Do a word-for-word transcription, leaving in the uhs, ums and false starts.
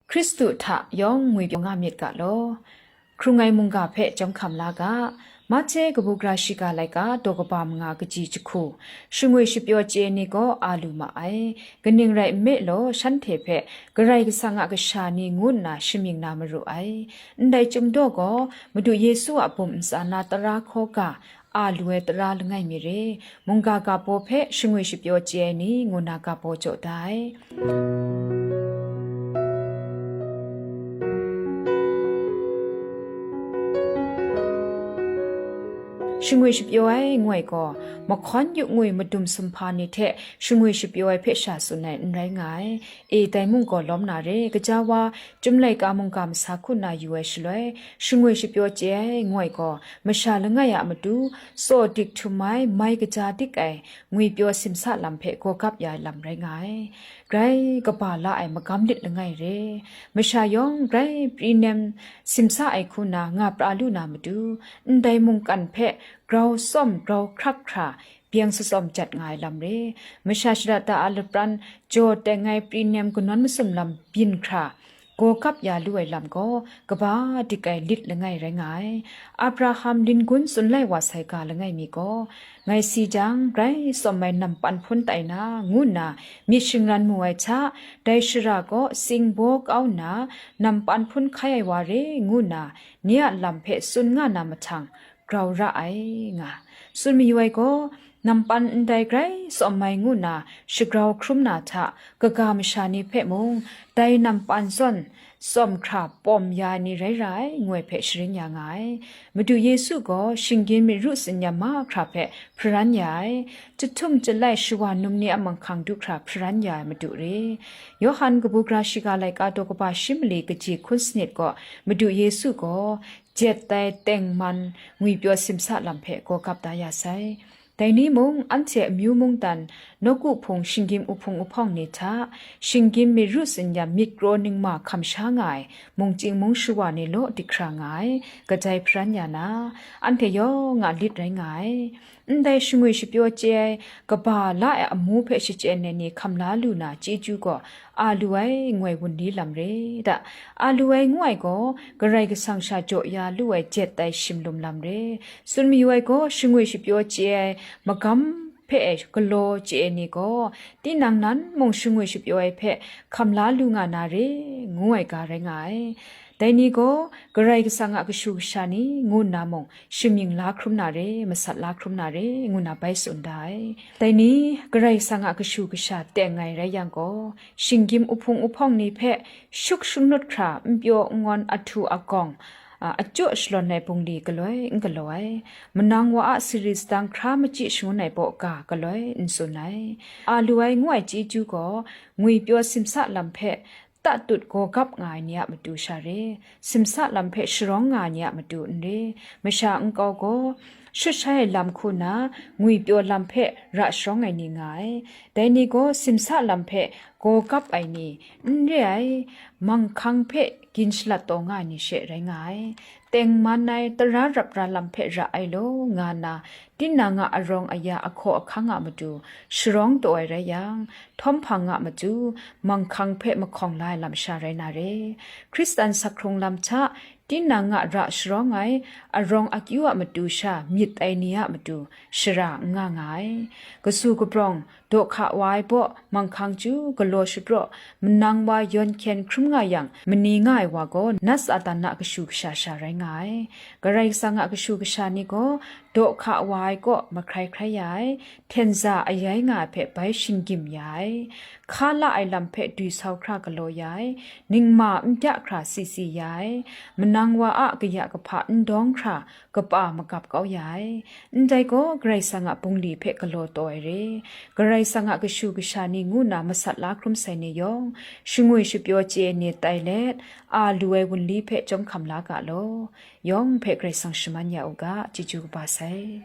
Hkristu hta yawng ngwipyaw nga myit ga law. Hkrung ai mungga hpe chyawm hkam la ga. Mahte kabu gara shiga laika daw kaba manga kaji jahku, shangwi shapyaw chye ai ni gaw a lu ma ai. Kaning rai nme law, shanhte hpe Karai Kasang a kasha ni ngu nna shamying na maru ai. Ndai chyum daw gaw, Madu Yesu a bum ntsa na tara hkaw ga, a lu ai tara langai mi re, mungga ga baw hpe shangwi shapyaw chye ai ni ngu na ga baw jaw da ai. Shangwi shapyaw ai ngu ai gaw, mahkawn yu ngwi madum sumhpa ni hte shangwi shapyaw ai hpe sha tsun ai n rai nga ai. E, dai mung gaw lawm na re, gaja wa, Chyum laika mungga masa hku na yu ai shaloi, shangwi shapyaw chye ai ngu ai gaw, masha langai a matu, tsaw dik htum ai, mai kaja dik ai, ngwipyaw simsa lam hpe gaw gap ya ai lam rai nga ai. Grai kaba la ai magam lit langai re. Masha yawng grai pri nem simsa ai hku na nga pra lu na matu, ndai mungkan hpe grau tsawm grau hkrak hkra, byeng shatsawm jat nga ai lam re. Masha shada da a lapran jaw teng ai pri nem kanawn masum lam byin hkra, gaw gap ya lu ai lam gaw, kaba dik ai lit langai rai nga ai. Abraham nin gun tsun lai wa sai ga langai mi gaw, ngai si jang, grai tsawm ai nampan hpun tai na, ngu nna myit shingran mu ai hta, dai shara gaw singbaw kau nna, nampan hpun hkai ai wa re, ngu nna, ni a lam hpe tsun nga na mahtang, grau ra ai, nga. Tsun mayu ai gaw, nampan ndai grai tsawm ai ngu na shagrau hkrum na hta, kaga masha ni hpe mung, dai nampan zawn tsawm hkra pawm ya ai ni rai ra ai, ngu ai hpe sharin ya nga ai. Madu Yesu gaw shinggyim myit ru tsinyam mahkra hpe hparan ya ai, jahtum jalai shawa num ni a manghkang du hkra hparan ya ai Madu re. Yawhan kabu gara shiga laika daw kaba shi mali kaji hkun sanit gaw, Madu Yesu gaw, jet ai tengman ngwipyaw simsa lam hpe gaw gap da ya sai. Dai ni mung, anhte amyu mungdan, nawku hpung shinggyim uhpung uhpawng ni hta, shinggyim myit ru tsinyam myit kraw ningma hkam sha nga ai, mungchying mung shawa ni law dik hkra nga ai, kadai hparan ya na, anhte yawng a lit rai nga ai. Ndai shangwi shapyaw chye ai, kaba la ai amu hpe shachyen ai ni hkam la lu na chyeju gaw, a lu ai ngu ai wunli lam re da. A lu ai ngu ai gaw, Karai Kasang sha jaw ya lu ai jet ai shimlum lam re. Tsun mayu ai gaw, shangwi shapyaw chye ai magam hpe galaw chye ai ni gaw, tinang nan mung shangwi shapyaw ai hpe hkam la lu nga na re, ngu ai ga rai nga ai. Dai ni gaw, Karai Kasang a kashu kasha ni ngu nna mung, shamying la hkrum na re, masat la hkrum na re, ngu na bai tsun da ai. Dai ni, Karai Kasang a kashu kasha teng ai rai yang gaw, shinggyim uhpung uhpawng ni hpe shuk shangut hkra n pyaw n ngawn ahtu agawng, a, achyaw shalawn ai bungli galoi n galaw ai, manang wa a sari sadang hkra machyi shangun ai baw ga galoi n tsun ai. A lu ai ngu ai chyeju gaw, ngwipyaw simsa lam hpe tatut gaw gap nga ai ni a matu sha re, simsa lam hpe sharawng nga ai ni a matu n re, masha nkau gaw, shut shai ai lam hku na, ngwipyaw lam hpe ra sharawng ai ni nga ai. Dai ni gaw simsa lam hpe gaw gap ai ni n re ai, manghkang hpe gin shalat taw nga ai ni she rai nga ai. Tengman ai tara rap ra lam hpe ra ai law, nga nna, tinang a arawng aya ahkaw ahkang a matu sharawng taw ai rai yang, htawm hpang a matu manghkang hpe mahkawng la ai lam sha rai na re. Hkristan sak hkrung lam hta, tinang a ra sharawng ai, arawng akyu a matu sha myit ai ni a matu shara n nga nga ai. Kasu kabrawng, daw hka wa ai baw, manghkang chyu, galaw shapraw, manang wa yawn hkyen hkrum nga yang, mani nga ai wa gaw, nat Satan a kashu kasha sha rai nga ai. Karai Kasang a kashu kasha ni gaw, daw hka wa ai kaw mahkrai hkrai ya ai, hpyen za ayai nga ai hpe bai shinggyim ya ai, hka la ai lam hpe dwi sau hkra galaw ya ai, ningma n bya hkra si si ya ai, manang wa a kaya kahpa n dawng hkra kapa magap kau ya ai. Ndai gaw, Karai Kasang a bungli hpe galaw taw ai re. Karai Kasang a kashu kasha ni ngu na masat la hkrum sai ni yawng, shangwi shapyaw chye ai ni tai let, a lu ai wunli hpe chyawm hkam la ga law. Yawng hpe Karai Kasang shaman ya u ga, chyeju kaba sai.